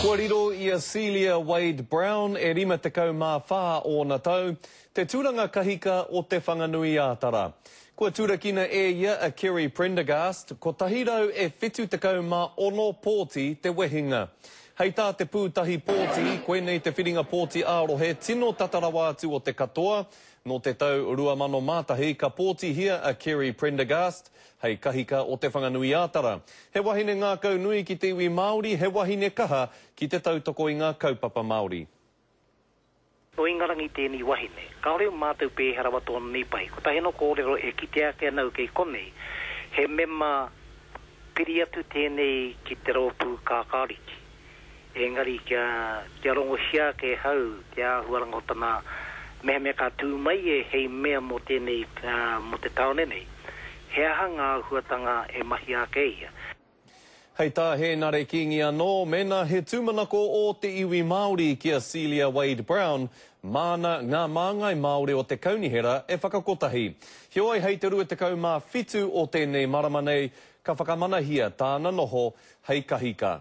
Kua riro i a Celia Wade Brown, e 54 ōna tau, te tūranga kahika o Te Whanganui-ā-Tara. Kua turakina e ia a Kerry Prendergast, 176 pōti te wehinga. Hei tā te pūtahi pōti, koinei te whiringa pōti ā-rohe tino tata rawa atu o te katoa. Nō te tau 2001 ka pōtihia a Kerry Prendergast hei kahika o Te Whanganui-ā-Tara. He wahine ngākau nui ki te iwi Māori, he wahine kaha ki te tautoko i ngā kaupapa Māori. Nō Ingarangi tēnei wahine. Kāore o mātou pēhea rawa tōna nei pahi. Kotahi anō kōrero e kitea ake ana au kei konei, he mema piri atu tēnei ki te rōpū kākāriki. Engari kia, kia rongohia ake e hau te āhuaranga o tana, mehemea ka tū mai e hei mea mō tēnei, mō te tāone nei, he aha ngā āhuatanga e mahia ake e ia? Hei tā Hēnare Kīngi anō, mēnā he tūmanako ō te iwi Māori ki a Celia Wade-Brown, māna ngā māngai Māori o te kaunihera e whakakotahi. Heoi hei te 27 o tēnei marama nei, ka whakamanahia tāna noho hei kahika.